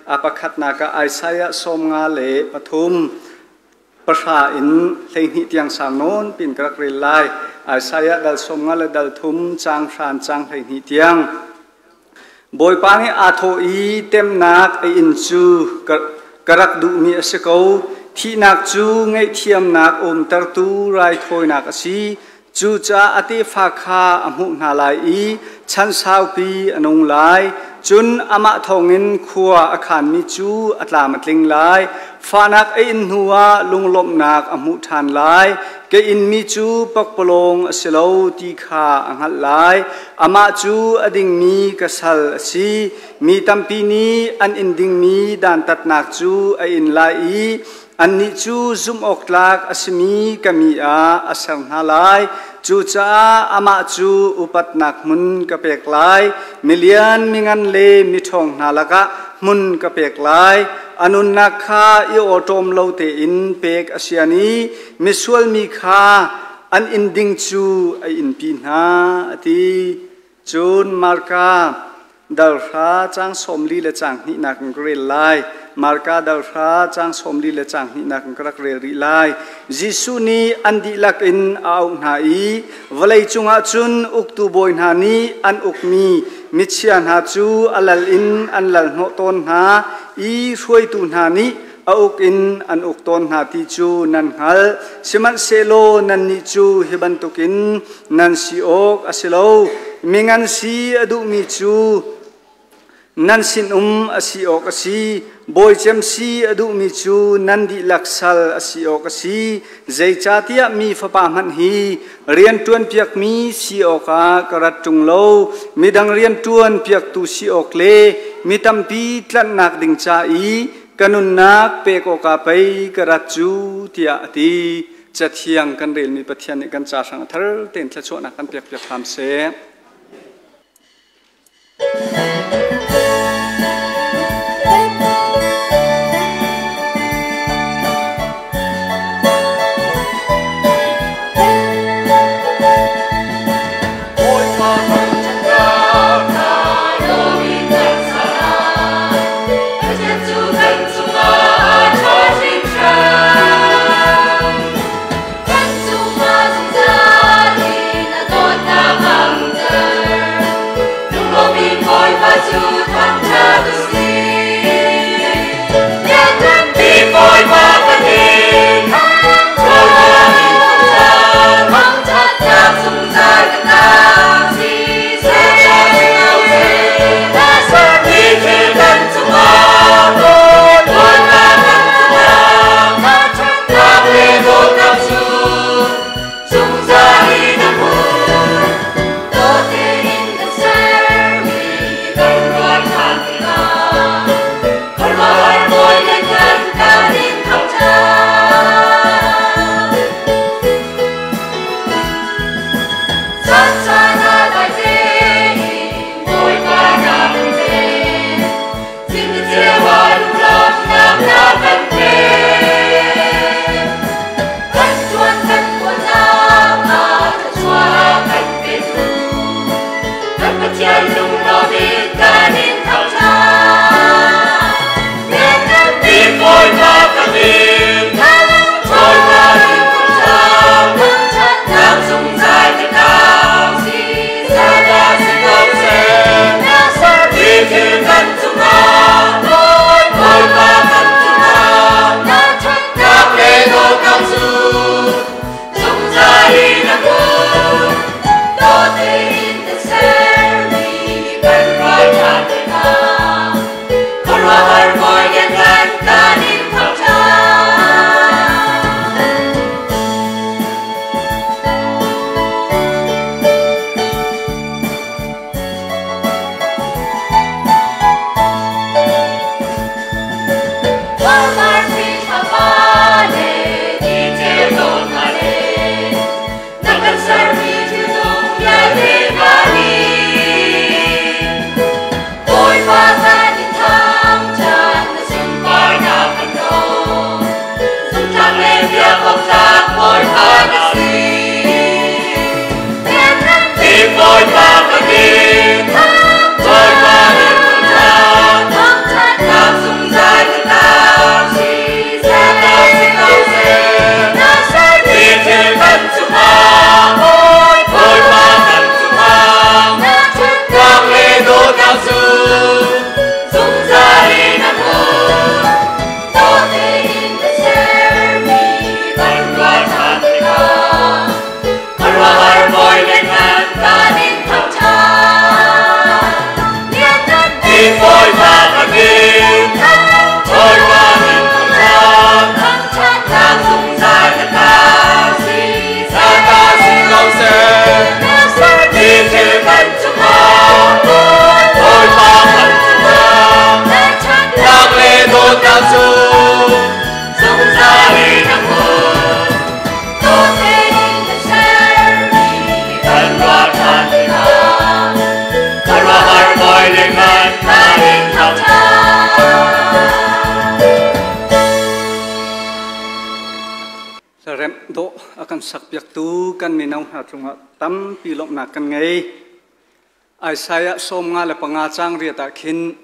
A pakhatnak ah Isaiah 53 pahra in 12 tiang sang nawn pin ka rak rel lai. Isaiah dal 50 le dal thum cang hran cang 12 tiang. Bawipa nih aa thawh i temnak a inn cu ka rak duhmi a si ko. Thihnak cu ngaihthiamnak umtertu raithawinak a si. Cucaah a tefa kha a hmuh hna lai i chan saupi a nung lai. Cun amah thawngin khua a khanmi cu a tlam a tling lai. Fahnak a in hnuah lunglawmhnak a hmuh ṭhan lai. Ka inmi cu pakpalawng a si lo ti kha a hngalh lai. Amah cu a dingmi ka sal a si. Mi tampi nih an in dingmi dantatnak cu a in lai i annih cu zumhawktlak a simi ka mi ah a ser hna lai. Cucaah amah cu upatnak hmun ka pek lai. Milian, mingan le miṭhawng hna lakah hmun ka pek lai. A nunnak kha i awṭawm lo tein pek a sian i misual mi kha an inn ding cu a innpi hna, a ti. Cun Marka dal hra caang 40 le caang hnihnak in ka rel lai. Marka dal hra caang 40 le caang hnihnak in ka rak rel rih lai. Jesuh nih an dihlak in a auh hna i vawlei cungah cun uktu bawi hna nih an ukmi michia hna cu a lal in an lal hnawh tawn hna i hruaitu hna nih a uk in an uk tawn hna ti cu nan hngalh. Sihmanhsehlaw nannih cu hi bantukin nan si awk a si lo. Mingan si a duhmi cu nan sinum a si awk a si. Bawi cem si a duhmi cu nan dihlak sal a si awk a si. Zeicahtiah mi Fapa hmanh hi rian ṭuanpiakmi si awkah ka rat ṭung lo. Midang rian ṭuanpiaktu si awk le mi tampi tlanhnak ding ca i ka nunnak pek awkah pei ka rat cu, tiah a ti. Cathiang kan relmi Pathian nih kan ca hrang a thar tein thluachuahnak kan pekpiak hram seh. Zungzal in a hmun. Dawt tein na sermi kan ruah ṭhan tikah, khuaruahhar bawi le ngan kan in thangṭhat. Hlaremh dawh a kan sakpiaktu kan mino hna cungah tampi lawmhnak kan ngei. Isaiah 55 caang riat ah khin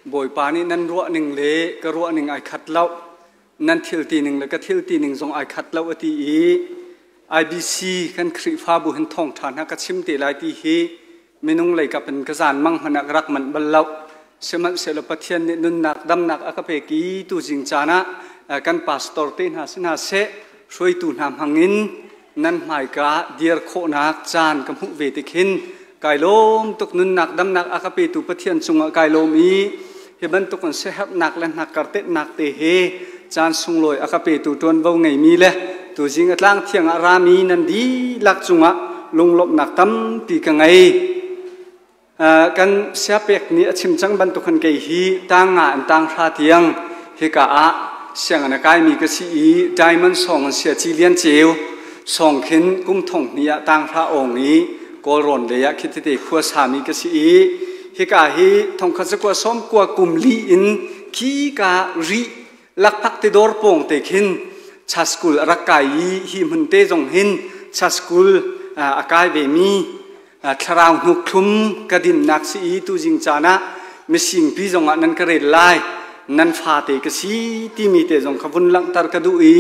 Bawipa nih nan ruah ning le ka ruah ning ai khat lo, nan thil ti ning le ka thil ti ning zong ai khat lo a ti i IBC kan Khrihfabu hin thawngṭha hna ka chim te lai ti hi minung lei kap in ka zan mang hmanh ah ka rak manh bal lo. Sihmanhsehlaw Pathian nih nunnak damnak a ka pek i tuzing caan ah kan pastor te hna si hna seh, hruaitu hna hmangin nan hmaika dir khawhnak caan ka hmuh ve tik hin kai lawm tuk. Nunnak damnak a ka petu Pathian cungah kai lawm i hi bantuk in siaherhnak le hnakkartetnak te he caan sunglawi a ka petu ṭuanvo ngeimi le tuzing a tlang thiang ah rami nan dihlak cungah lunglawmhnak tampi ka ngei. Kan siapek nih a chim cang bantuk khan kei hi tang nga in tang hra tiang hika ah sianginn a kaimi ka si i Diamond Song an sia ci lian ceu song khin kum thong hnih ah tang hra ong i Kawlrawn lei ah khitete khua sami ka si i hika hi thongkhat zakua sawm kua kum li in khi ka ri lakphak te dawr pawng te khin cha school a rak kai i hi hmun te zong hin cha school a kai ve mi thlarau hnuk thlum ka dinnak si i tuzing caan ah misingpi zongah nan ka rel lai, nan fate ka si timi te zong kha vun langhter ka duh i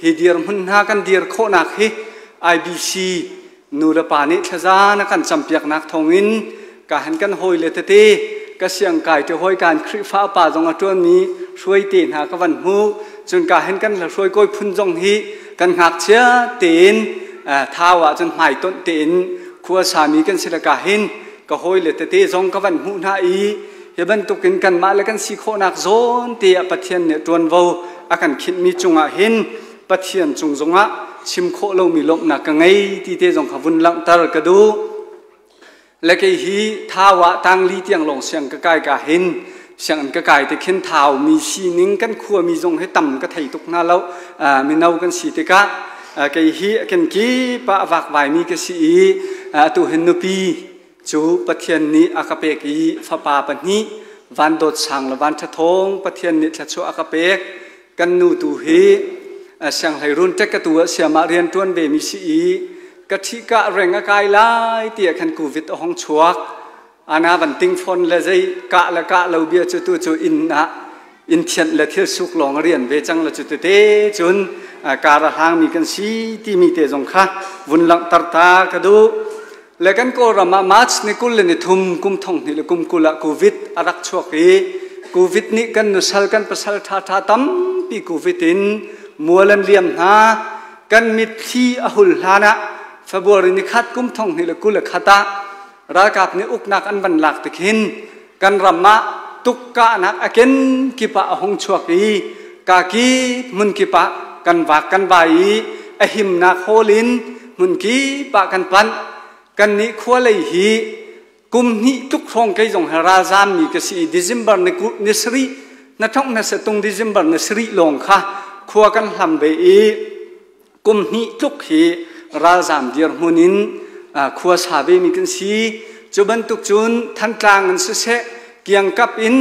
hi dirhmun hna kan dir khawhnak hi IBC nu le pa nih thlaza na kan campiaknak thawngin ka han kan hawi le tete ka siang kai te hawi kan Khrihfa pa zong a ṭuanmi hruai te hna ka van hmu, cun ka hen kan hruai kawi phun zong hi kan ngakchia tein thau ah cun hmaitonh tein khua sami kan si le ka hin ka hawi le tete zong ka van hmuh hna i hi bantukin kanmah le kan si khawhnak zawn te ah Pathian nih ṭuanvo a kan khinhmi cungah hin Pathian cung zongah chim khawh lomi lawmhnak ka ngei ti te zong kha vun langhter ka duh. Le kei hi thau ah tangli tiang lawng siang ka kai ka hin sianginn ka kai te khin thau mi sining kan khua mi zong hi tam ka thei tuk hna lo, mino kan si tikah. Kei hi kan ki pa vakvai mi ka si i atu hin nupi cu Pathian nih a ka pek i fapa pahnih Van Dawt Sang le Van Tha Thawng Pathian nih thluachuah a ka pek. Kan nu tu hi sianghleirun tek ka tu ah siamah rian ṭuan ve mi si i ka ṭhika reng a kai lai ti ah khan covid a hong chuak ana van ting phone le zei kah le kah lo bia cu tu cu inn ah inn thianh le thil suk lawng a rian ve cang le cu tete cun kar a hlang mi kan si timi te zong kha vun langhter ta ka duh. Le kan Kawlram ah March ni 23 kum 2020 ah covid a rak chuak i covid nih kan nusal kan pasal ṭha ṭha tampi covid in mual an liam hna. Kan mitthli a hul hlan ah February ni khat kum 2021 ah ralkap nih uknak an van lak tik hin kan ram ah tukkahnak a ken kip ah a hung chuak i ka kip hmun kip ah kan vak kan vai i a himnak hawl in hmun kip ah kan panh. Kan nih khua lei hi kum hnih tluk hrawng kei zong he ralzam mi ka si i December ni sarih na thong na tung December ni sarih lawng kha khua kan hlam ve i kum hnih tluk hi ralzam dirhmun in khua sa ve mi kan si. Cu bantuk cun Thantlang in siseh, kiangkap in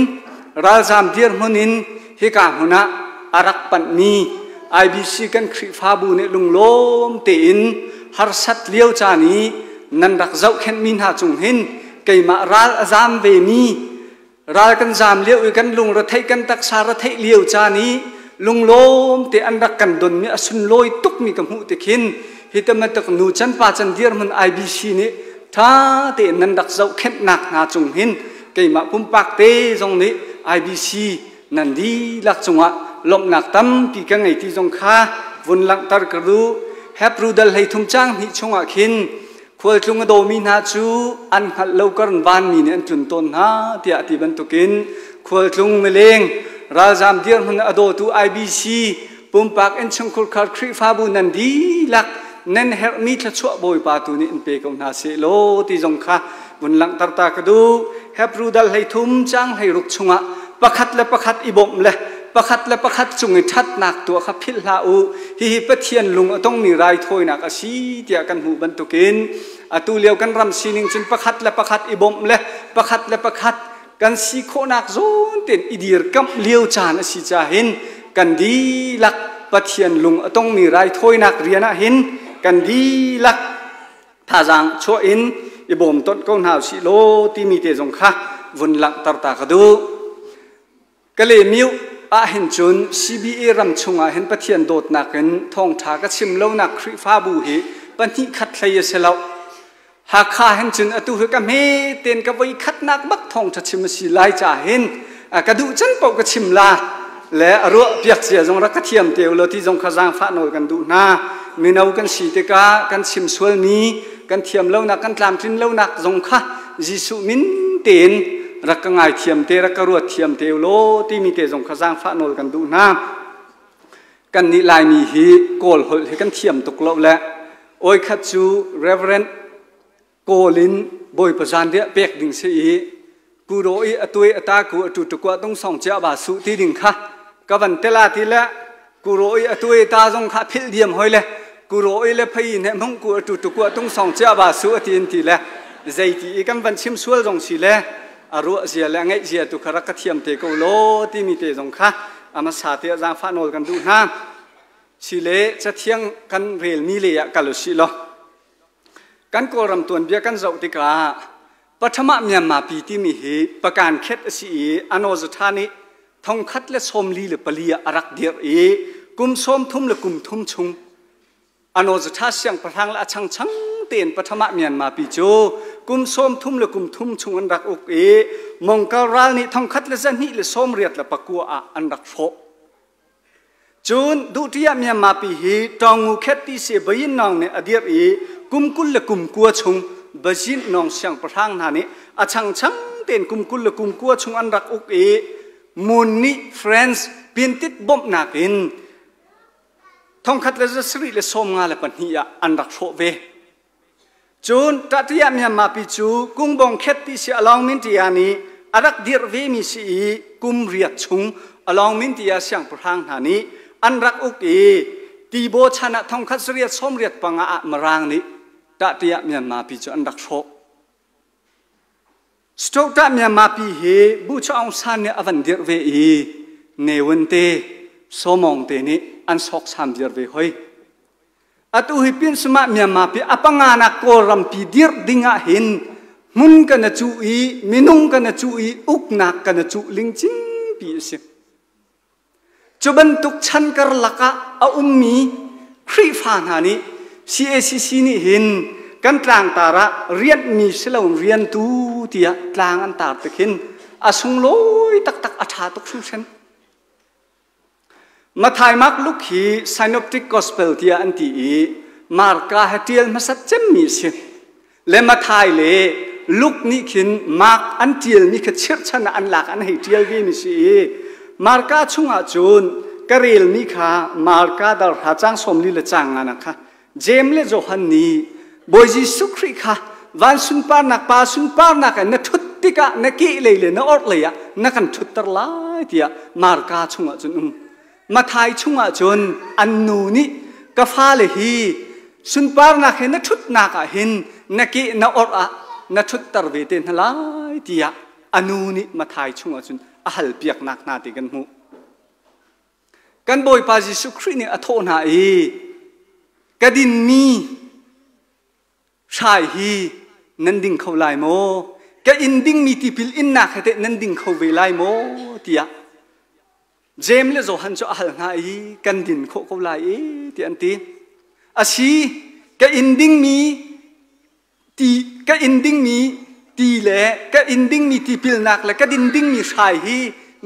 ralzam dirhmun in hika hmun ah a rak panhmi IBC kan Khrihfabu nih lunglawm tein harsat lio caan i nan rak zohkhenhmi hna cung hin keimah ral a zam ve mi, ral kan zam lio i kan lung retheih kan taksa retheih lio caan i lunglawm te an rak kan donmi a sunlawi tukmi ka hmuh tik hin hi tematuk nu chan pa chan dirhmun IBC nih tha tein nan rak zohkhenhnak hna cung hin keimah pumpak te zong nih IBC nan dihlak cungah lawmhnak tampi ka ngei ti zong kha vun langhter ka duh. Hebrew dal 13 caang hnih chungah khin khualtlung a dawmi hna cu an hngalh lo kar vanmi nih an tlun tawn hna tiah a ti bantukin khualtlung mileng ralzam dirhmun a dawtu IBC pumpak innchungkhur khar Khrihfabu nan dihlak nan herhmi thluachuah Bawipa tu nih in pe ko hna seh law ti zong kha vun langhter ta ka duh. Hebrew dal 13 caang 16 chungah pakhat le pakhat i bawmh le Pakhat le pakhat cung i ṭhatnak tuah kha philh hlah u. Hihi Pathian lung a tongmi raithawinak a si tiah kan hmuh bantukin atu lio kan ram sining cun pakhat le pakhat i bawmh le pakhat le pakhat kan si khawhnak zawn tein i dirkamh lio caan a si cahin kan dihlak Pathian lung a tongmi raithawinak rian ah hin kan dihlak thazaang chuah in i bawm tonh ko hna usih law timi te zong kha vun langhter ta ka duh. Kalemiu ah hin cun CBA ram chungah hin Pathian dawtnak in thawngṭha ka chim lonak Khrihfabu hi pahnih khat hlei a si lo. Hakha hin cun atu hi ka hme ten ka voi khatnak bak thawngṭha chim a si lai ca hin ka duh can paoh ka chim la le a ruah piak cia zong rak ka thiam te law ti zong kha zaangfah nawl kan duh hna. Mino kan si tikah kan chim sualmi kan thiam lonak kan tlamtlin lonak zong kha Jesuh min tein rak ka ngaithiam te rak ka ruat thiam te law timi te zong kha zaangfah nawl kan duh hna. Kan nih Laimi hi Kawl holh hi kan thiam tuk lo le oi khat cu Reverend Kawl in Bawipa zanriah pek ding si i kuro i atui ata ku atu tukua tung song chia ba su ti ding kha ka van tela ti le kuro i atui ta zong kha phil diam hoi le kuro i le phei ne mong ku atu tukua tung song chia ba su ati in ti le zeiti i kan van chim sual zong si le a ruah zia le ngaih zia tu kha rak ka thiam te ko law timi te zong kha ama sa te zaangfah nawl kan duh hna. Si le cathiang kan relmi le ah kal usih law kan Kawlram tuanbia kan zoh tikah Pathama Myanmar pi timi hi pakan khet a si i Anozatha nih 1044 ah a rak dirh i kum 33 chung Anozatha siangpahrang le a changchang tein Pathama Myanmar pi cu kum 33 chung an rak uk i Mongkal ral nih 1289 ah an rak hrawh. Cun duhṭi ah Myanmar pi hi Tawngu Khet ti si Bayin Nawng nih a dirh i kum 29 chung Bazin Nawng siangpahrang hna nih a changchang tein kum 29 chung an rak uk i Mun nih France pintit bawmhnak in 1752 ah an rak hrawh ve. Cun Tatiah Myanmar pi cu Kungbong Khet ti si Along Mintia nih a rak dirh vemi si i kum riat chung Along Mintia siangpahrang hna nih an rak uk i Tibaw chan ah 1985 ah Mirang nih Tatiah Myanmar pi cu an rak hrawh. Stota Myanmar pi hi Bu Aung San nih a van dirh ve i Ne Win te Sawmong te nih an sawksam viar ve hoi. Atu hi Pinsuma Myanmar pi a panganak Kawlram pi dirh ding ah hin hmun kan a cuh i minung kan a cuh i uknak kan a cuh lingcing pi a si. Cu bantuk chan karlak ah a ummi Khrihfa hna nih CACC nih hin kan tlangtar ah rianhmi siloin riantu tiah tlang an tar tik hin a sunglawi taktak a ṭha tuk hringhran. Matthai, Mark, Luke hi Synoptic Gospel tiah an ti i Marka he ṭial hmasat cemmi a si. Le Matthai le Luke nih khin Mark an ṭialmi kha chirhchan ah an lak an hei ṭial vemi si i Marka chungah cun ka relmi kha Marka dal hra caang 40 le caang nga nak kha Jeim le Johan nih Bawi Jesuh Khrih kha van sunparnak pa sunparnak in na ṭhut tikah na kehlei le na orhlei ah na kan ṭhutter lai tiah Marka chungah cun um. Mathai chungah cun an nu nih ka fale hi sunparnak he na ṭhutnak ah hin na ke na orh ah na ṭhutter ve te hna lai tiah a nu nih Mathai chungah cun a halpiaknak hna ti kan hmuh. Kan Bawipa Jesuh Khrih nih a thawh hna i ka dinmi hrai hi nan ding kho lai maw? Ka inn dingmi tipil innak he teh nan ding kho ve lai maw? tiah Jeim le Johan cu a hal hna i kan din khawh ko lai i tiah an ti. Asi, ka inn dingmi ti ka in dingmi ti le ka in dingmi tipilnak le ka din dingmi hrai hi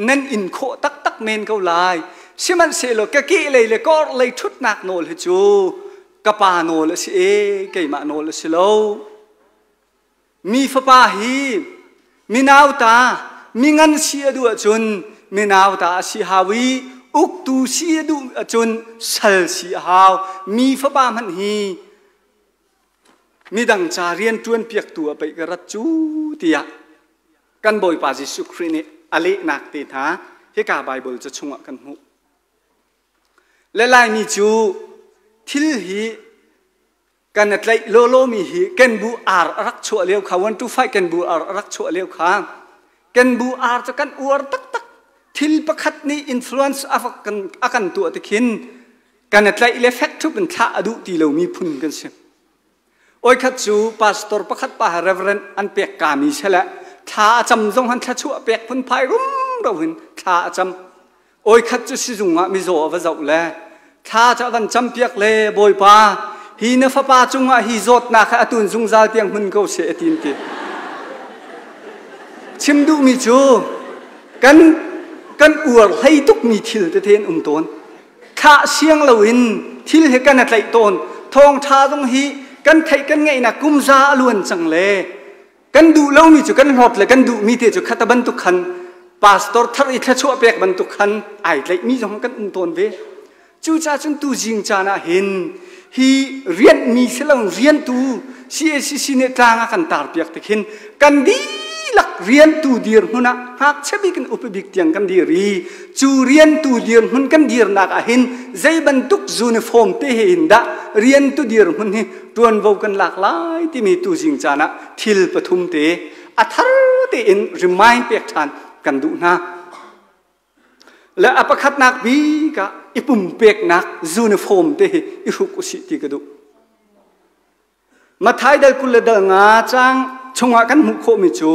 nan in khawh taktak men ko lai. Sihmanhsehlaw ka kehlei le ka orhlei ṭhutnak nawl hi cu ka pa nawl a si e, keimah nawl a si lo. Mi fapa hi mi nauta mi ngan si a duh ahcun mi nauta a si hau i uktu si a duh ahcun sal si a hau. Mi fapa hmanh hi Midang ca rianṭuan piaktu ah pei ka rat cu tiah kan Bawipa Jesuh Khrih nih a lehnak te hna hika Bible ca chungah kan hmuh. Le Laimi cu thil hi kan a tlaih lawlawmi hi ken bu ar a rak chuah lio kha 1 to 5 ken bu ar a rak chuah lio kha ken bu ar cu kan uar taktak. Thil pakhat nih influence a kan tuah ti khin kan a tlaih le fek thup in thlah a duh ti lomi phun kan si. Oi khat cu pastor pakhat pa reverend an pek kami sele thla a cam zong han thlachuah pek phun phai rum ro hin thla a cam. Oi khat cu sizung ah mizaw a va zoh le thla cu a van campiak le Bawipa hi na fapa cungah hi zawtnak hi atun zungzal tiang hmun ko seh a tin ti. Chim duhmi cu kan kan uar hlei tukmi thil tete an um tawn. Thlah siang loin thil hi kan a tlaih tawn. Thawngṭha zong hi kan theih kan ngeihnak kum za a luan cang le kan duh lomi cu kan hlawt le kan duhmi te cu khata bantuk khan pastor thar i thluachuah pek bantuk khan ai tlaihmi zong kan um tawn ve. Cucaah cun tu zing caan ah hin hi rianhmi si lo riantu CACC nih tlang a kan tarpiak tik hin kan dihlak riantu dirhmun ah ngakchia bik in upa bik tiang kan dir i cu riantu dirhmun kan dirnak ah hin zei bantuk uniform te he in dah riantu dirhmun hi tuanvo kan lak lai timi tu zing caan ah thil pathum te a thar tein remind pek ṭhan kan duh hna. Le a pakhatnak bik ah i pumpeknak uniform te hi i hruk usih ti ka duh. Mathai dal 20 le dal nga cang chungah kan hmuh khawhmi cu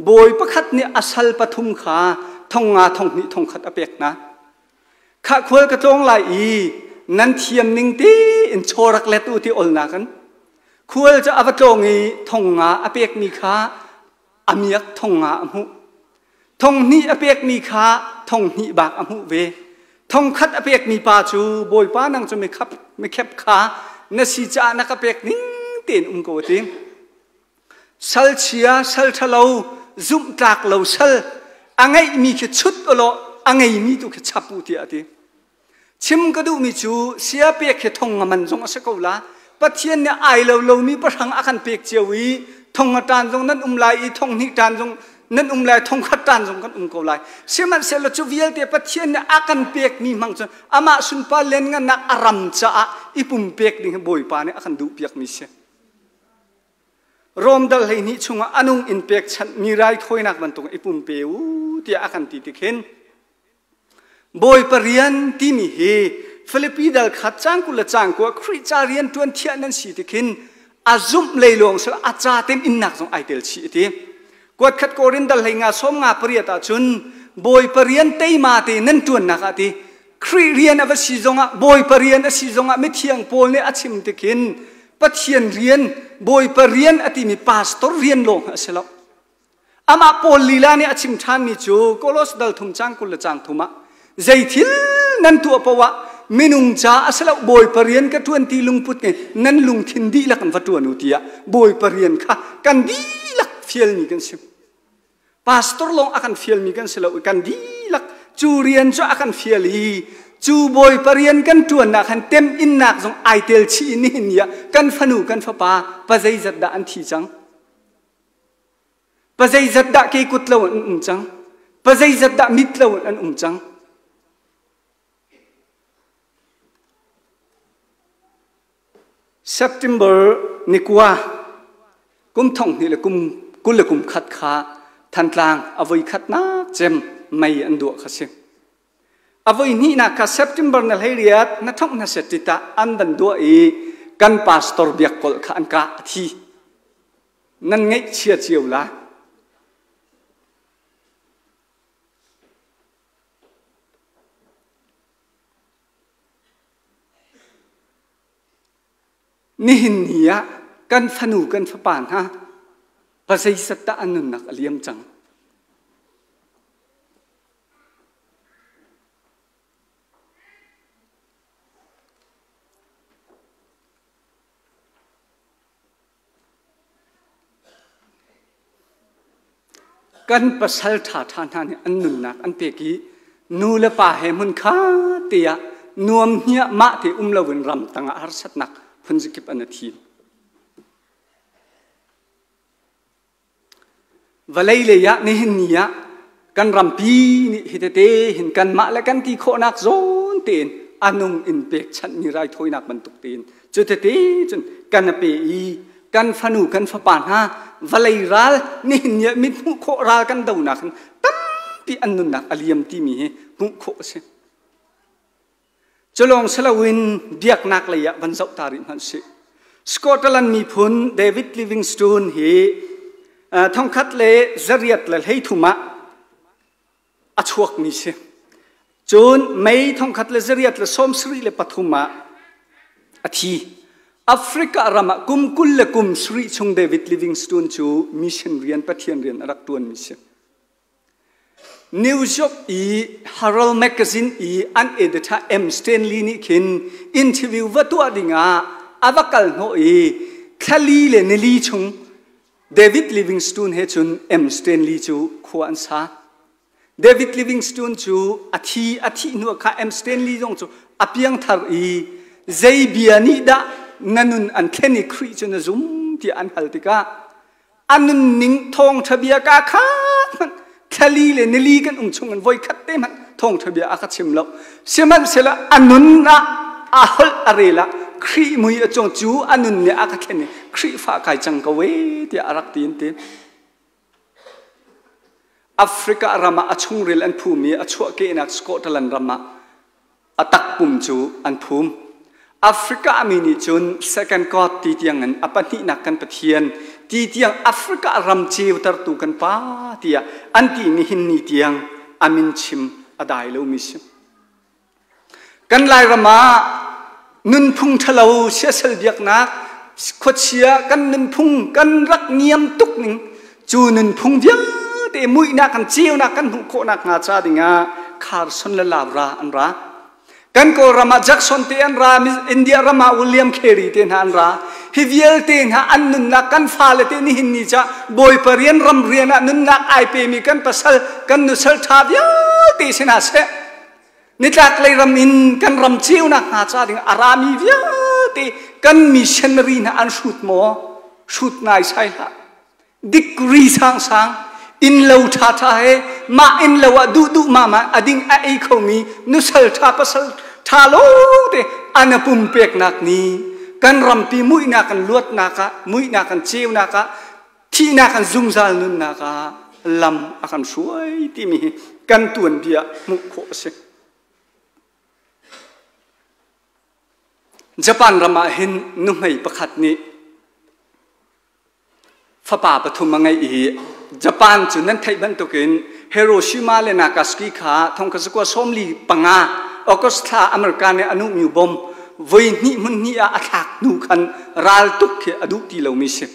bawi pakhat nih a sal pathum kha thong nga thong hnih thong khat a pek hna. Khah khual ka tlawng lai i nan thiam ning tein chaw rak let u ti olnak an. Khual cu a va tlawng i thong nga a pekmi kha a miak thong nga a hmuh. Thong hnih a pekmi kha thong hnih bak a hmuh ve. Thong khat a pekmi pa cu Bawipa nang cu mikhap mikhep kha na si caah na ka pek ning tein um ko a ti. Sal chia, sal ṭhalo, zumhtlak lo sal a ngeihmi khi chut ulaw a ngeimi tu khi chap u tiah a ti. Chim ka duhmi cu sia pek hi thong nga man zong a si ko la. Pathian nih ai lo lomi pahrang a kan pek cio i thong nga ṭan zong nan um lai i thong hnih ṭan zong nan um lai thong khat ṭan zong kan um ko lai. Sihmanhsehlaw cu vialte Pathian nih a kan pekmi hmang cun amah sunpar lianngannak a ram caah i pumpek ding hi Bawipa nih a kan duhpiakmi si. Rom dal 12 chungah a nung in pekchanhmi raithawinak bantuk i pumpe u tiah a kan ti tik hin Bawipa rian timi hi Filipi dal khat cang 20 le cang 9 Khrih ca rian ṭuan thiah nan si tikhin a zumh lei lawng si a ca tem innak zong ai tel chih ti. Kuat khat Korin dal hlei nga som nga pariat ah cun Bawipa rian teima te nan ṭuannak ah ti Khrih rian a va si zongah Bawipa rian a si zongah mithiang Paul nih a chim tikhin Pathian rian Bawipa rian a timi pastor rian lawng a si lo. Amah Paul lila nih a chim ṭhanmi cu Kolos dal thum cang 20 le cang thum ah zei thil nan tuah paoh ah minung ca a si lo Bawipa rian ka ṭuan ti lungput ngei nan lungthin dihlak in va ṭuan u tiah Bawipa rian kha kan dihlak fialmi kan si. Pastor lawng a kan fialmi kan si lo i kan dihlak cu rian cu a kan fial i cu Bawipa rian kan ṭuannak khan temhinnak zong ai tel chih i nihin ni ah kan fanu kan fapa pa zeizat dah an thi cang. Pa zeizat dah ke kut lo an um cang? Pa zeizat dah mit lo an um cang? September ni kua kum thong hnih le kum 21 kha Thantlang a voi khatnak cem mei an duah kha si. A voi hnihnak kha September na 18 na thongh na set tita an van duah i kan pastor biak kolh kha an kah a thi. Nan ngaihchia cio la. Nihin ni ah kan fanu kan fapa hna pazeizat dah an nunnak a liam cang. Kan pasal ṭhaṭha hna nih an nunnak an pek i nu le pa he hmunkha te ah nuam hniahmah te um loin ramtang ah harsatnak phunzakip an i thim. Vawlei lei ah nihin ni ah Kan rampi nih hi tete hin kanmah le kan ti khawhnak zawn tein anung in pekchanhmi raithawinak bantuk tein cu tete cun kan pe i kan fanu kan fapa hna vawlei ral nihin ni ah mit hmuh khawh ral kan donak hin tampi an nunnak a liam timi hi hmuh khawh a si. Culawng siloin biaknak lei ah van zoh ta rih hmanh sih. Scotland miphun David Livingstone hi 1833 ah a chuakmi si. Cun May 1873 ah a thi. Africa ram ah kum 20 le kum sarih chung David Livingstone cu mission rian Pathian rian a rak ṭuanmi si. New York i Herald Magazine i an editor M. Stanley nih khin interview va tuah dingah a va kal hnawh i thlali le nili chung David Livingstone he cun M. Stanley cu khua an sa. David Livingstone cu a thi a thih hnu kha M. Stanley zong cu a piangthar i zei bia nih dah na nun an thlen i Khrih cu na zum tiah an hal tikah a nunning thawngṭha bia ka khat hmanh thlali le nili kan um chung in voi khat te hmanh thawngṭha bia a ka chim lo. Sihmanhsehlaw a nun ah a holh a rel ah Khrih mui a cung cu a nun nih a ka thlen i Khrihfa kai cang ko e tiah a rak ti an ti. Africa ram ah a chungril an phum i a chuahkehnak Scotland ram ah a takpum cu an phum. Africa mi nih cun second God ti tiangin a pahnihnak kan Pathian ti tiang Africa ram ceutertu kan pa tiah an ti nihin ni tiang a min chim a dai lomi si. Kan Lairam ah nunphung ṭhalo siasal biaknak khuachia kan nunphung kan rak niam tuk ning cu nunphung vialte muihnak kan ceunak kan hmuh khawhnak hnga ca dingah Carson le Laura an ra. Kan Kawlram ah Jackson te an ra, India ram ah William Carey te hna an ra. Hi vialte hna an nunnak kan fale te nihin ni ca Bawipa rian ram rian ah nunnak ai pemi kan pasal kan nusal ṭha vialte si hna seh. Nitlak lei ram in kan ram ceunak hnga ca ding a rami vialte kan missionary hna an hrut maw? Hrut nai sai hlah. Degree sangsang innlo ṭhaṭha he mah innlo ah duhduh ma ma a ding a ei khomi nusal ṭha pasal ṭha lo te an a pumpeknak ni kan rampi muihnak kan luatnak ah muihnak kan ceunak ah thihnak kan zungzal nunnak ah lam a kan hruai timi hi kan tuanbia hmuh khawh a si. Japan ram ah hin nuhmei pakhat nih fapa pathum a ngeih i Japan cu nan theih bantukin Hiroshima le Nagasaki kha 1945 August thla America nih a nuhmyu bom voi hnih hmun hnih ah a thlak hnu khan raltuk khi a duh ti lomi si.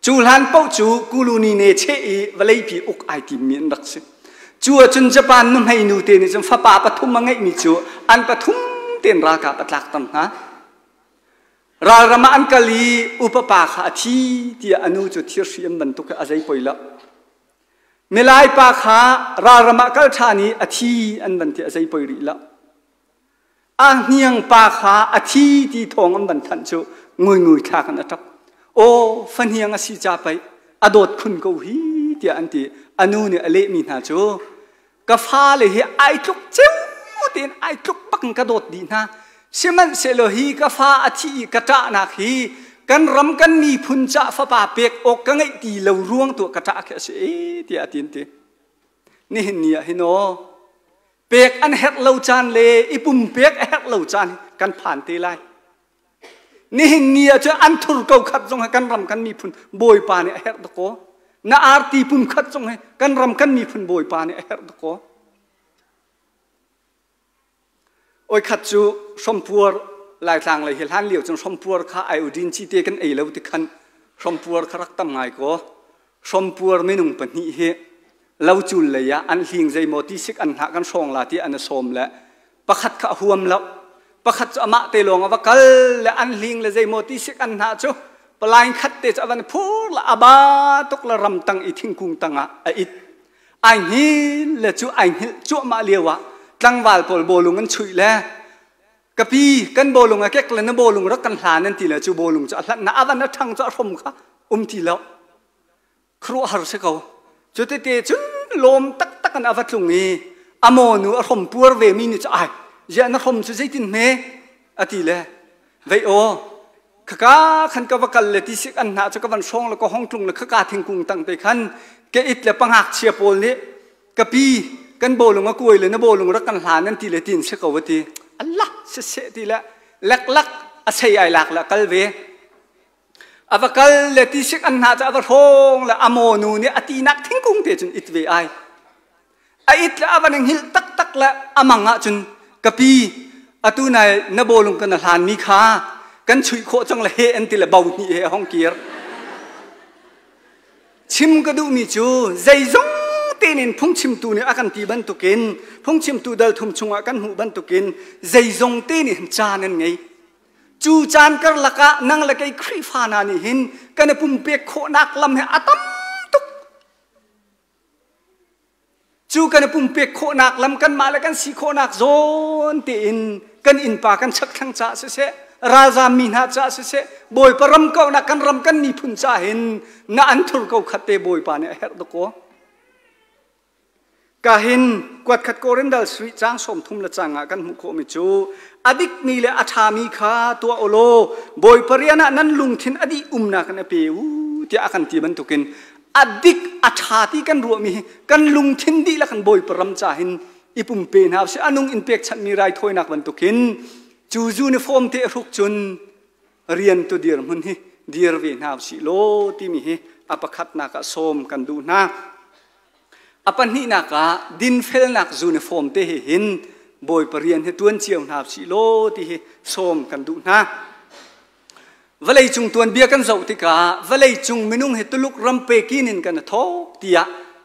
Cu hlan paoh cu Kuluni ne cheh i vawleipi uk ai timmi an rak si. Cu ahcun Japan nuhmei nu te nih cun fapa pathum a ngeihmi cu an pathum tein ralkap a tlak tam hna. Ralram ah an kal i upa pa kha a thi tiah a nu cu thirhri an bantuk a zei poi lo. Milai pa kha ralram ah kal ṭhan i a thi an van ti a zei poi rih lo. A hniang pa kha a thi ti thawng an van thanh cu nguingui thlak in a ṭap. Aw fahniang a si ca pei a dawt khun ko hi tiah an ti. A nu nih a lehmi hna cu ka fale hi ai tluk ceu tein ai tluk bak in ka dawt dih hna. Sihmanhsehlaw hi ka fa a thi i ka ṭahnak hi kan ram kan miphun ca fapa pek awk ka ngeih ti lo ruang tu ka ṭah khi a si e tiah a ti an ti. Nihin ni ah hin aw pek an herh lo caan le i pumpek a herh lo caan kan phan te lai. Nihin ni ah cun an thur ko khat zong hi kan ram kan miphun Bawipa nih a herh dakaw. Na arti pum khat zong hi kan ram kan miphun Bawipa nih a herh dakaw. Oi khat cu hrompuar Laitlang lei hi hlan lio cun hrompuar kha iodine cite kan ei lo ti khan hrompuar kha rak tam ngai kaw. Hrompuar minung pahnih hi locul lei ah an hling zeimaw ti sik an hngah kan hrawng la ti an i sawm le pakhat kha a huam lo. Pakhat cu amah te lawng a va kal le an hling le zeimaw ti sik an hnah cu palain khat te cu a van phur la a ba tuk le ram tang i thingkung tang ah a it. Ai hngil le cu ai hngilh cuahmah lio ah tlangval pawl bawlung an chuih le kapi kan bawlung a kek le na bawlung rak kan hlan an ti le cu bawlung cu a hlanh na a van a ṭhang cu a hrom kha um ti lo. Khuaruahhar si ko. Cu tete cun Lawm taktak in a va tlung i a mawnu a hrom puar ve mi nih cu, ai ziah na hrom cu zeitin hme a ti le, vei aw, khaka khan ka va kal le tisik an hnah cu ka van hrawng le ka hong tlung le khaka thingkung tang te khan ke it le pangakchia pawl nih, ka pi, kan bawlung a kuai le na bawlung rak kan hlan an ti le tin si ko a ti. Allah siseh ti le leklak a sei ai lak le kal ve. A va kal le tisik an hna cu a va hrawng le a mawnu nih a tinak thingkung te cun it ve ai. A it le a van hngilh taktak le a mang ah cun, ka pi, atu nai na bawlung kan hlan mi kha kan chuih khawh cang le he an ti le bo hnih he a hong kir. Chim ka duhmi cu zeizong tein phungchimtu nih a kan ti bantukin, phungchimtu dal thum chungah kan hmuh bantukin, zeizong te nih caan an ngei. Cu caan karlak ah nang le kei Khrihfa hna nih hin kan i pumpek khawhnak lam hi a tam tuk. Cu kan i pumpek khawhnak lam, kanmah le kan si khawhnak zawn tein, kan innpa kan chakthlang caah siseh, ralzaam mi hna caah siseh, Bawipa ram kauhnak, kan ram kan miphun caah hin na an thur ko khat te Bawipa nih a herh dakaw. Kahin kuatkhat Korindal sui cang 30 le cang ah kan hmuh khawhmi cu, a dikmi le a ṭhami kha tuah u law Bawipa rian ah nan lungthin a dih umnak in a pe u tiah a kan ti bantukin, a dik a ṭha ti kan ruahmi hi kan lungthin dihlak in Bawipa ram ca hin i pumpe hna usih. A nung in pekchanhmi raithawinak bantukin cu uniform te hruk cun rian tu dirhmun hi dir ve hna usih law timi hi a pakhatnak ah sawm kan duh hna. A pahnihnak ah dinfelnak uniform te hi hin Bawipa rian hi tuan cio hna usih law ti hi sawm kan duh hna. Vawleicung tuanbia kan zoh tikah vawleicung minung hi Tuluk ram pekin in kan thawk tiah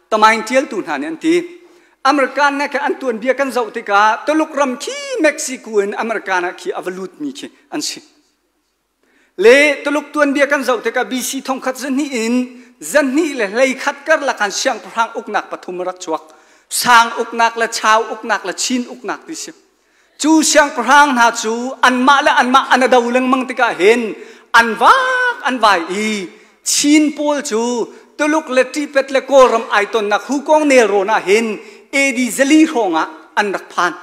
tamain tialtu hna nih an ti. American na an tuanbia kan zoh tikah Tuluk ram khi Mexico in American ah khi a va lutmi khi an si. Le Tuluk tuanbia kan zoh tikah BC thongkhat zahnih in zahnih le 11 karlak an siangpahrang uknak pathum rak chuak. Sang uknak le Chau uknak le Chin uknak ti si. Cu siangpahrang hna cu anmah le anmah an do lengmang tikah hin an vak an vai i Chin pawl cu Tuluk le Tibet le Kawlram ai tonnak Hukong nelrawn ah hin AD 400 hrawng ah an rak phan.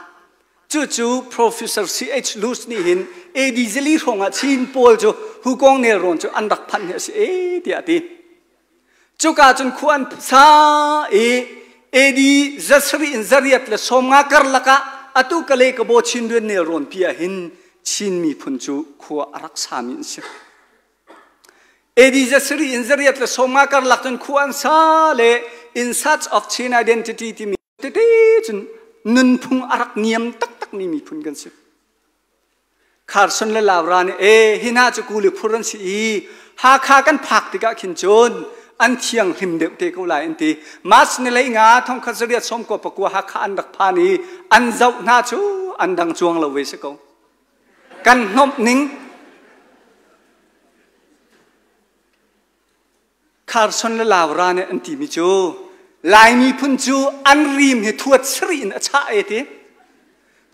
Cucu Professor C.H. Luz nih hin AD 400 hrawng ah Chin pawl cu Hukong nelrawn cu an rak phanh hi a si e tiah a ti. Cuka cun khua an sa i AD 700 in 850 karlak ah atu Kalay Kabaw Chindwin nelrawn pi ah hin Chin miphun cu khua a rak sami an si. AD 700 in 850 karlak cun khua an sa le In Search of Chin Identity timi tete cun nunphung a rak niam taktakmi miphun kan si. Carson le Laura nih e hi hna cu kuli phur an si i Hakha kan phak tikah khin cun an thianghlim deuh te ko lai an ti. March ni lei nga 1899 Hakha an rak phan i an zoh hna cu an dang cuang lo ve si ko. Kan hnomh ning. Carson le Laura nih an timi cu Lai miphun cu an rim hi thuat sarih in a chah e ti.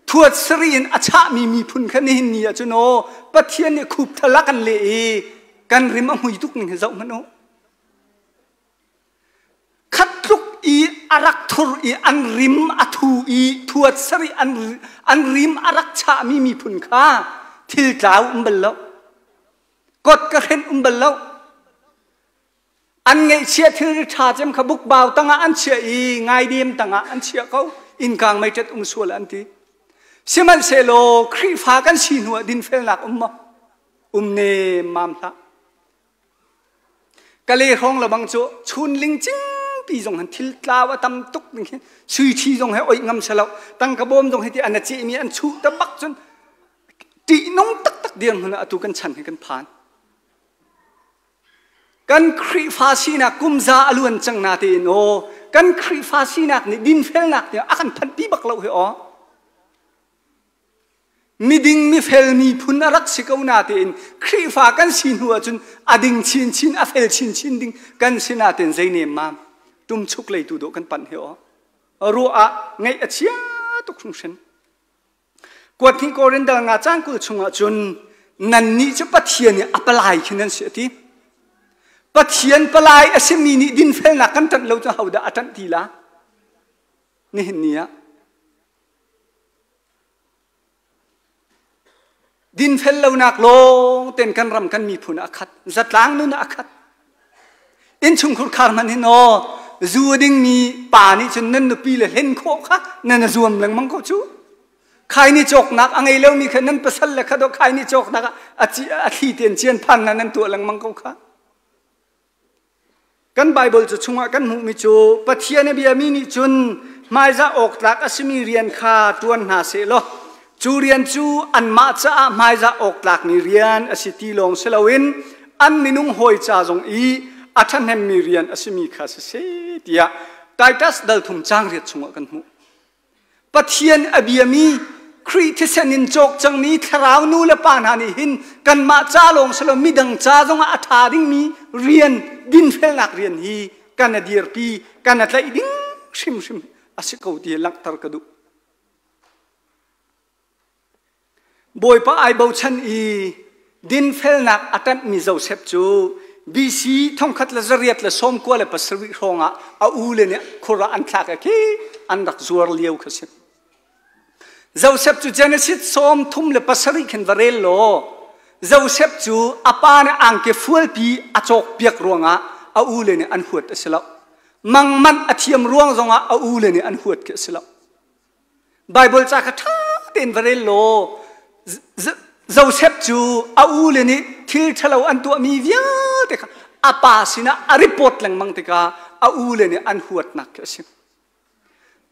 Thuat sarih in a chahmi miphun kha nihin ni ah cun aw Pathian nih khup thal a kan leh i kan rim a hmui tuk ning hi zoh hmanh u. Khat tluk i a rak thur i an rim a thu i thuat sarih an rim a rak chahmi miphun kha thil tlau um bal lo. Kot ka hrenh um bal lo. An ngeihchiah thilri ṭha cem kha bukbau tangah an chiah i ngaidem tangah an chiah ko. Innkang meiṭet um sual an ti. Sihmanhsehlaw Khrihfa kan si hnu ah dinfelnak um maw? Um nemmam hlah. Kale hrawng lebang cu chun lingcing pi zong han thil tlau a tam tuk ding hi sui ṭhi zong he oih ngam selo, tangka bawm zong hi ti an a cehmi an chuh ta bak cun ṭihnung taktak dirhmun ah atu kan chan hi kan phan. Kan Khrihfa sinak kum za a luan cang na tein aw, kan Khrihfa sinak nih dinfelnak nih a kan phanhpi bak lo hi aw. Miding mifel miphun a rak si ko na tein Khrihfa kan si hnu ahcun a ding chinchin, a fel chinchin ding kan si na tein zei nem mam tumchuk lei tu dawh kan panh hi aw. Ruah ah ngaih a chia tuk hringhran. Kuat hnih Korin dal nga caan 20 chungah cun nannih cu Pathian i a palai khi nan si a ti. Pathian palai a simi nih dinfelnak kan ṭanh lo cu hodah a ṭanh ti la? Nihin ni ah dinfel lonak lawng ten kan ram kan miphun a khat zatlang nun a khat innchungkhur khar hmanh hin aw zu a dingmi pa nih cun nan nupi le hlen khawh kha nan a zuam lengmang ko cu khai ni cawknak a ngei lomi kha nan pasal le kha do khai ni cawknak ah a thli ten cian phan na nan tuah lengmang ko kha Kan Baibal cu chungah kan hmuhmi cu Pathian a biami nih cun hmaizah awk tlak a simi rian kha ṭuan hna seh law cu rian cu anmah caah hmaizah awk tlakmi rian a si ti lawng si loin an minung hawi ca zong i a ṭhahnemmi rian a simi kha si seh tiah Titus dal thum caang riat chungah kan hmuh. Pathian a biami Khrih thisen in cawk cangmi thlarau nu le pa hna nih hin kanmah ca lawng si lo midang ca zongah a ṭha dingmi rian dinfelnak rian hi kan a dirpi kan a tlaih ding hrimhrim a si ko ti langhter ka duh. Bawipa ai bochan i dinfelnak a ṭanhmi Josef cu BC 1897 hrawng ah a ule nih khur ah an thlak i khi an rak zuar lio kha si. Josef cu Genesis 37 khin va rel law Josef cu a pa nih angki fualpi a cawkpiak ruangah a ule nih an huat a si lo. Mangmanh a thiam ruang zongah a ule nih an huat khi a si lo. Baibal ca kha ṭha tein va rel law Josef cu a ule nih thil ṭhalo an tuahmi vialte kha a pa sinah a report lengmang tikah a ule nih an huatnak khi a si.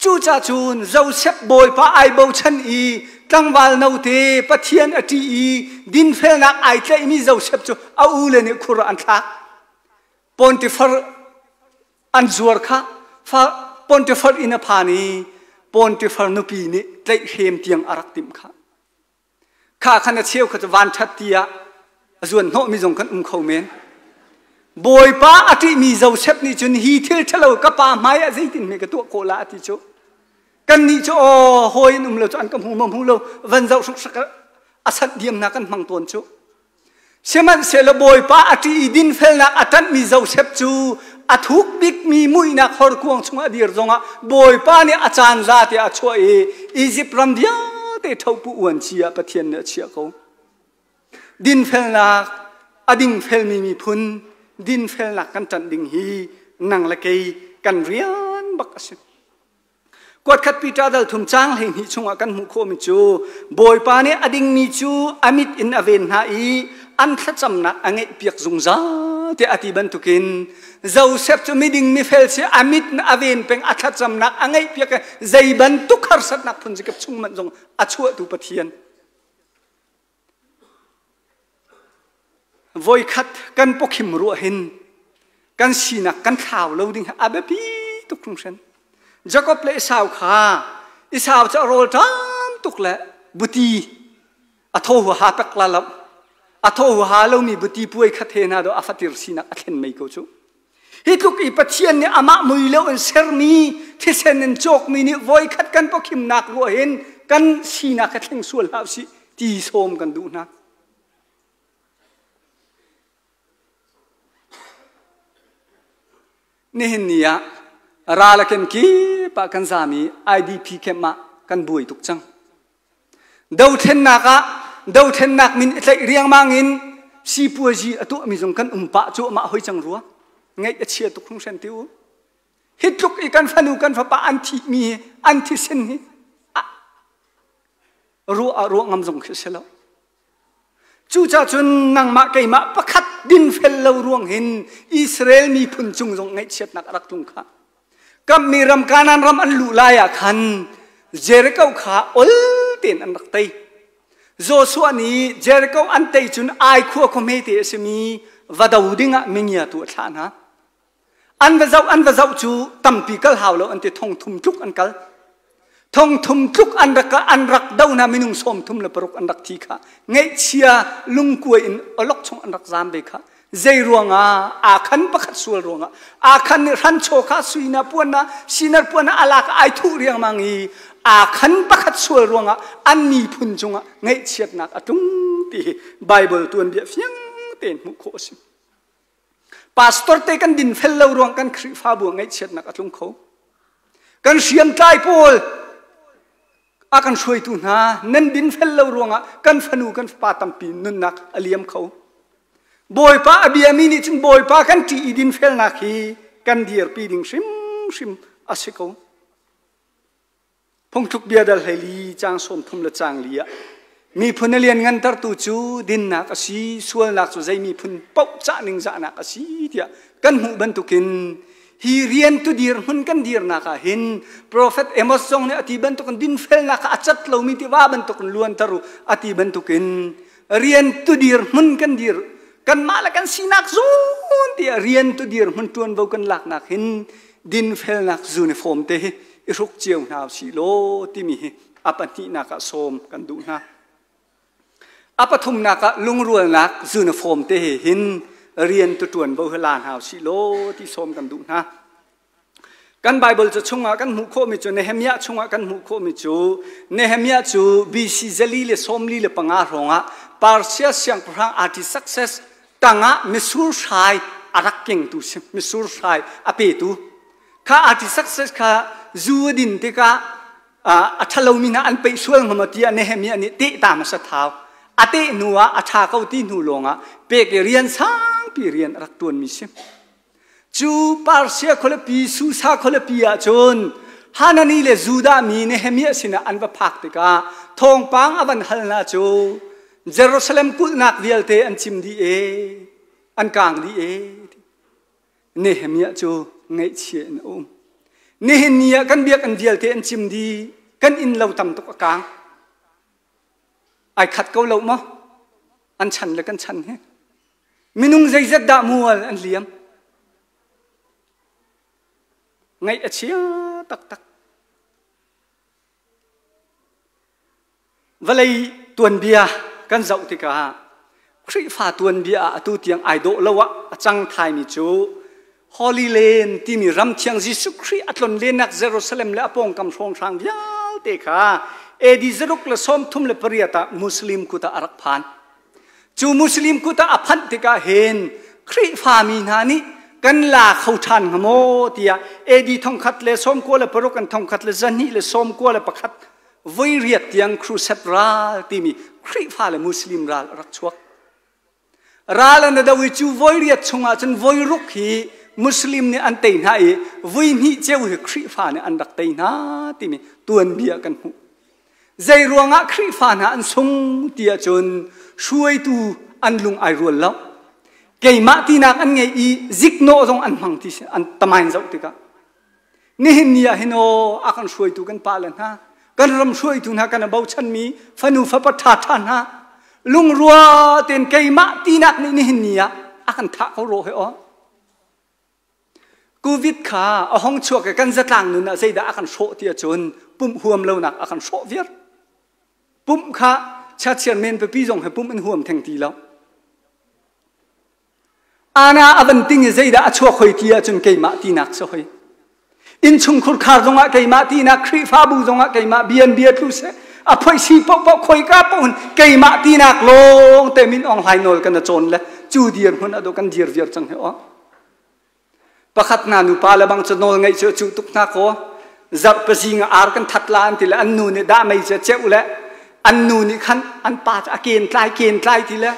Cucaah cun Josef Bawipa ai bochan i tlangval note Pathian a ṭih i dinfelnak ai tlaihmi Josef cu a ule nih khur ah an thlak. Pontifar an zuar kha Pontifar inn a phan i Pontifar nupi nih tlaihhrem tiang a rak timh kha. Kha khan a cheu kha cu vanṭhat ti ah a zuan hnawhmi zong kan um kho men. Bawipa a ṭihmi Josef nih cun hi thil ṭhalo ka pa hmai ah zeitin hme ka tuah khawh la a ti cu. Kannih cu aw hawi in um lo cu an ka hmu ma hmu lo van zoh hruksak a sat diam hna kan hmang tawn cu. Sihmanhsehlaw Bawipa a ṭih i dinfelnak a ṭanhmi Josef cu a thuk bikmi muihnak horkuang chungah a dir zongah Bawipa nih a caan za tiah a chuah i Izipt ram vialte ṭhopu uanci ah Pathian nih a chiah ko. Dinfelnak a dingfelmi miphun dinfelnak kan ṭanh ding hi nang le kei kan rian bak a si. Kuatkhat Peter dal thum caang 12 chungah kan hmuh khawhmi cu Bawipa nih a dingmi cu a mit in a ven hna i an thlacamnak a ngeihpiak zungzal tiah a ti bantukin Josef cu miding mifel si a mit in a ven peng a thlacamnak a ngeihpiak i zei bantuk harsatnak phun zikip chung hmanh zong a chuahtu Pathian. Voikhat kan pawkhim ruah hin kan sinak kan thlau lo ding a biapi tuk hringhran. Jakob le Esau kha Esau cu a rawl ṭam tuk le buti a thaw huaha pek la lo. A thaw huaha lomi buti puai kha the hna do a fatir sinak a thlen mei ko cu. Hi tluk i Pathian nih amah mui lo in sermi thisen in cawkmi nih voikhat kan pawkhimnak ruah hin kan sinak kha thleng sual hlah usih ti sawm kan duh hna. Nihin ni ah ral a kem kip ah kan zaam i IDP camp ah kan buai tuk cang. Dothlennak ah dothlennak min i tlaih riangmang in sipuazi a tuahmi zong kan um pah cuahmah hoi cang rua. Ngaih a chia tuk hringhran ti u. Hi tluk i kan fanu kan fapa an thihmi hi an thisen hi ruah ah ruah ngam zong khi a si lo. Cucaah cun nangmah keimah pakhat dinfel lo ruang hin Israel miphun cung zong ngaihchiatnak a rak tlung kha. Kammi ram Kanaan ram an luh lai ah khan Jericho kha ol tein an rak tei. Joshua nih Jericho an tei cun Ai khua khua hmete a simi va do dingah mingiatu a thlah hna. An va zoh an va zoh cu tampi kal hau lo an ti 3000 tluk an kal. 3000 tluk an rak an rak do hna minung 36 an rak thi kha ngaihchia lungkuai in olok chung an rak zam ve kha zei ruangah Akhan pakhat sual ruangah Akhan nih hranchaw kha suina puan na sinar puan na alak ai thuh riangmang i Akhan pakhat sual ruangah an miphun cungah ngaihchiatnak a tlung ti hi Bible tuanbia fiang tein hmuh khawh a si. Pastor te kan dinfel lo ruang kan Khrihfabu ah ngaihchiatnak a tlung kho. Kan hriamtlai pawl a kan hruaitu hna nan dinfel lo ruangah kan fanu kan fapa tampi nunnak a liam kho. Bawipa a biami nih cun Bawipa kan ṭih i dinfelnak hi kan dirpi ding hrimhrim a si ko. Phungthluk bia dal 14 caang 30 le caang li ah miphun a lianngantertu cu dinnak a si, sualnak cu zei miphun paoh cah ningzahnak a si tiah kan hmuh bantukin hi rian tu dirhmun kan dirnak ah hin Prophet Amos zong nih a ti bantukin dinfelnak kha a cat lomi tiva bantukin luanter u a ti bantukin rian tu dirhmun kan dir kanmah le kan sinak zun tiah rian tu dirhmun ṭuanvo kan laknak hin dinfelnak uniform te hi i hruk cio hna usih law timi hi a pahnihnak ah sawm kan duh hna. A pathumnak ah lungrualnak uniform te he hin rian tu ṭuan bo hi la hna usih law ti sawm kan duh hna. Kan Bible cu chungah kan hmuh khawhmi cu Nehemiah chungah kan hmuh khawhmi cu Nehemiah cu BC 445 hrawngah Persia siangpahrang Artaxerxes tangah misur hrai a rak kengtu si misur hrai a petu kha Artaxerxes kha zu a din tikah a ṭhalomi hna an peih sual hnga maw tiah Nehemiah nih teh ta hmasa thau. A teh hnu ah a ṭha ko ti hnu lawngah pek i rian sangpi rian a rak ṭuanmi si. Cu Persia khualipi Susa khualipi ah cun Hanani le Judah mi Nehemiah sinah an va phak tikah thawngpang a van hal hna cu Jerusalem kulhnak vialte an cim dih e, an kaang dih e. Nehemiah cu ngaihchia in a um. Nihin ni ah kan biakinn vialte an cim dih, kan inn lo tam tuk a kaang. Ai khat ko lo maw? An chan le kan chan hi. Minung zeizat dah mual an liam? Ngaih a chia taktak. Vawlei tuanbia kan zoh tikah Khrihfa tuanbia ah atu tiang ai dawh lo ah a cang thaimi cu Holy Land timi ram thiang Jesuh Khrih a tlon lennak Jerusalem le a pawngkam hrawnghrang vialte kha AD 138 ah Muslim kut ah a rak phan. Cu Muslim kut ah a phanh tikah hin Khrihfami hna nih kan la kho ṭhan hnga maw tiah AD 1096 an 1291 voi riat tiang Crusade ral timi Khrihfa le Muslim ral a rak chuak. Ral an do i cu voi riat chungah cun voi ruk hi Muslim nih an tei hna i voi hnih ceu hi Khrihfa nih an rak tei hna timi tuanbia kan hmuh. Zei ruangah Khrihfa hna an sung ti ahcun hruaitu an lung ai rual lo. Keimah tinak an ngei i ziknawh zong an hmang ti an tamain zoh tikah Nihin ni ah hin aw a kan hruaitu kan pale hna, kan ram hruaitu hna kan bochanmi fanu fapa ṭhaṭha hna, lungrua tein keimah tinak nih nihin ni ah a kan thah ko rawh he aw. Covid kha a hong chuak i kan zatlang nun ah zeidah a kan hrawh ti ahcun pumh huam lonak a kan hrawh viar. Pumh kha chiachiar men pipi zong he pumh in huam theng ti lo. Ana a van ting i zeidah a chuak hoi ti ahcun keimah tinak si hoi. Innchungkhur khar zongah keimah tinak, Khrihfabu zongah keimah bian bia tlu seh, a phoih paohpaoh khoika paoh keimah tinak lawng te min Aung Hlaing nawl kan a cawn le cu dir hmun ado kan dir viar cang hi aw. Pakhat hna nupa le bang cu nawl ngeih cu a cuh tuk hna kaw zarh pazing ah ar kan that la an ti le an nu nih dah mei cu a ceuh le an nu nih khan an pa cu a ken tlai ken tlai ti le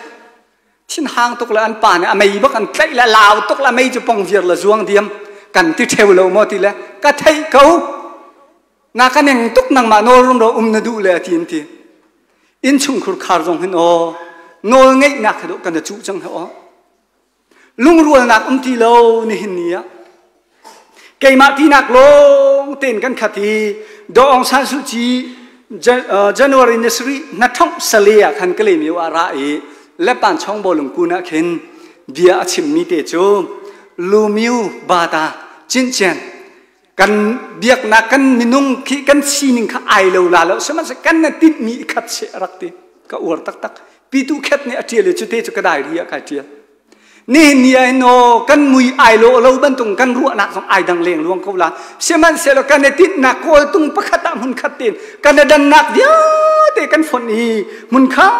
thinhang tuk le an pa nih a mei bak an tlaih le lau tuk le mei cu pong viar le zuang diam kan ti ṭheu lo maw ti le ka theih ko na ka neng tuk nangmah nawl rumro um na duh le a ti an ti innchungkhur khar zong hin aw nawl ngeihnak he dawh kan a cuh cang he aw lungrualnak um ti lo nihin ni ah keimah tinak lawng tein kan khat i Daw Aung San Suu Kyi January ni sarih hnathongh sale ah khan Kalaymyo ah ra i Lepan chong bawlung kun ah khin bia a chimmi te cu Lumiu Bata Cincian kan biaknak kan minung khi kan sining kha ai lo la lo sihmanhsehlaw kan na tinhmi i khat seh a rak ti ka uar taktak pitu khet nih a ṭial i cute cu ka diary ah kai ṭial nihin ni ah hin aw kan mui ai lo lo bantuk kan ruahnak zong ai dang leng luang ko la sihmanhsehlaw kan i tinhnak kawltung pakhat ah hmun khat tein kan i dannak vialte kan fonh i hmun khat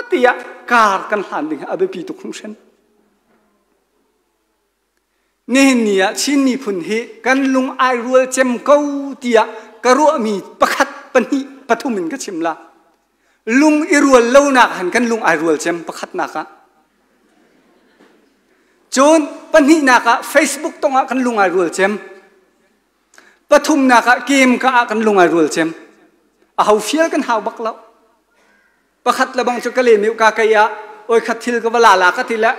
te ah kar kan hlan ding a biapi tuk hringhran. Nihin ni ah Chin miphun hi kan lung ai rual cem ko tiah ka ruahmi pakhat, pahnih, pathum in ka chim la. Lung i rual lonak han kan lung ai rual cem pakhatnak ah. Cun pahnihnak ah Facebook tong ah kan lung ai rual cem. Pathumnak ah kem ka ah kan lung ai rual cem. A ho fial kan hau bak lo. Pakhat le bang cu ka le meu ka kei ah oi khat thil ka va la la ka ti le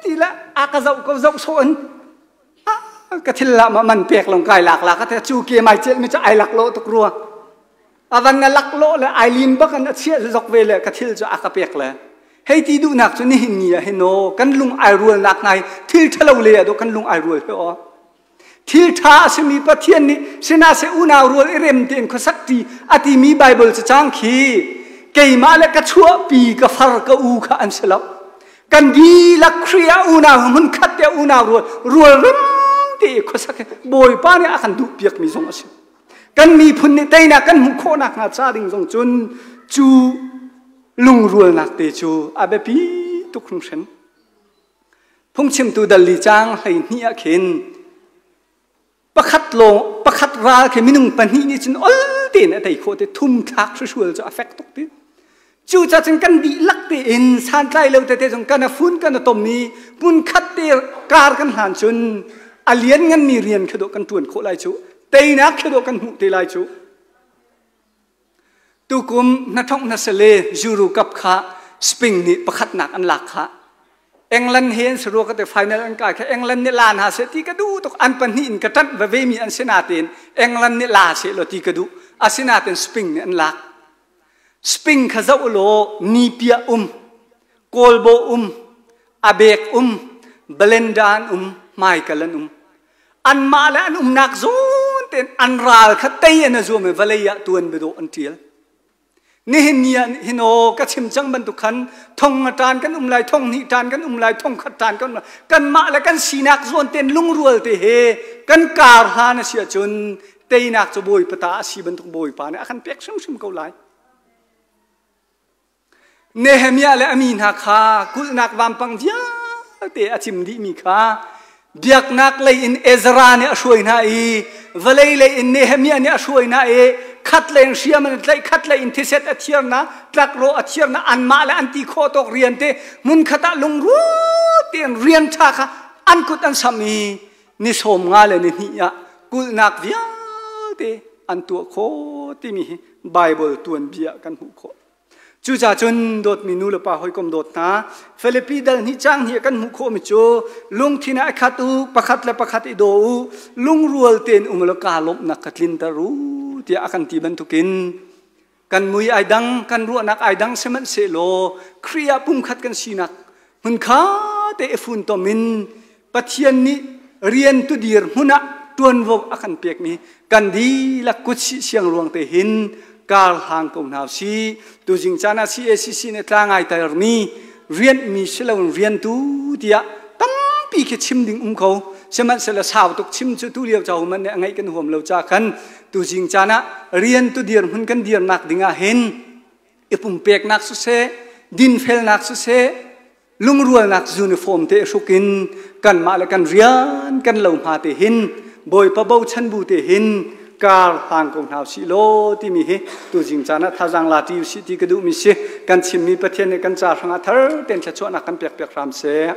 ti le a ka zoh ko zoh so in ka thil la ma man pek long kai lak la ka te chu ke mai chel mi chu ai lak lo tuk rua. Avan na lak lo le ai lim bak an a chia zok ve le ka thil chu a ka pek le. Hei ti duhnak cu nihin ni ah hin aw kan lung ai rualnak nai thil ṭhalo le ah kan lung ai rual he aw. Thil ṭha a simi Pathian nih sina se unau rual i rem tein khuasak ti a timi Bible cacang khi keimah le ka chuahpi ka far ka u kha an si lo. Kan dihlak Khrih ah unau hmun khat te unau rual rual rem te i khuasak hi Bawipa nih a kan duh piakmi zong a si. Kan miphun nih teinak kan hmuh khawhnak hnga ca ding zong cun cu lungrualnak te cu a biapi tuk hringhran. Phungchimtu dal li caang 12 ah khin pakhat lawng pakhat ral khi minung pahnih nih cun ol tein a tei khawh te thum thlak hruhrual cu a fek tuk ti. Cucaah cun kan dihlak tein santlai lo tete zong kan a fun kan a tom i hmun khat te kar kan hlan cun a lian nganmi rian khi dawh kan ṭuan khawh lai cu teinak khi dawh kan hmuh te lai cu. Tukum hnathongh hnasale Euro Cup kha Spain nih pakhatnak an lak kha. England he an si rua ka te final an kai kha England nih la hna seh ti ka duh tuk. An pahnih in ka ṭanh veve mi an si natein England nih la seh law ti ka duh. Asinatein Spain nih an lak. Spain kha zoh law nipia um, kawlbaw um, abek um, Belinda an um, hmaikal an um. Anmah le an umnak zawn tein an ral kha tei an a zuam i vawlei ah tuan biadawh an ṭial. Nihin ni ah hin aw ka chim cang bantuk khan thong a ṭan kan um lai, thong hnih ṭan kan um lai, thong khat ṭan kan um lai. Kanmah le kan sinak zawn tein lungrual te he kan kar hlan a si ahcun teinak cu Bawipa ta a si bantuk Bawipa nih a kan pek hrimhrim ko lai. Nehemiah le a mi hna kha kulhnak vampang vialte a cim dihmi kha biaknak lei in Ezra nih a hruai hna i vawlei lei in Nehemiah nih a hruai hna i khat lei in hriam an tlaih khat lei in thiset a thiar hna tlakrawh a thiar hna anmah le an ti khawh tawk rian te hmunkhat ah lungrual tein rian ṭha kha an kut an sam i ni 52 le ni hnih ah kulhnak vialte an tuah khawh timi hi Bible tuanbia kan hmuh khawh. Cucaah cun dawtmi nu le pa hawikom dawt hna, Filipi dal hnih caang hnih kan hmuh khawhmi cu lungthin ah i khat u, pakhat le pakhat i daw u, lungrual tein um law kaa lawmhnak kha tlinter u tiah a kan ti bantukin kan mui ai dang, kan ruahnak ai dang sihmanhsehlaw Khrih ah pumkhat kan sinak hmunkha te i funtom in Pathian nih rian tudir hmun ah ṭuanvo a kan pekmi kan dihlak kutsih siang ruang te hin kar hlang ko hna si. Tuzing caan ah CACC nih tlangai termi rianhmi siloin riantu tiah tampi khi chim ding um ko. Sihmanhsehlaw sau tuk chim cu tu lio ca human nih a ngaih kan huam lo ca khan tuzing caan ah rian tu dir hmun kan dirnak ding ah hin i pumpeknak siseh, dinfelnak siseh, lungrualnak uniform te hruk in kanmah le kan rian kan lo hma te hin Bawipa bochan bu te hin kar hlang ko hna usih law timi hi tuzing caan ah thazaang la ti usih ti ka duhmi si. Kan chimmi Pathian nih kan ca hrangah thar tein thluachuahnak kan pek piak hram seh.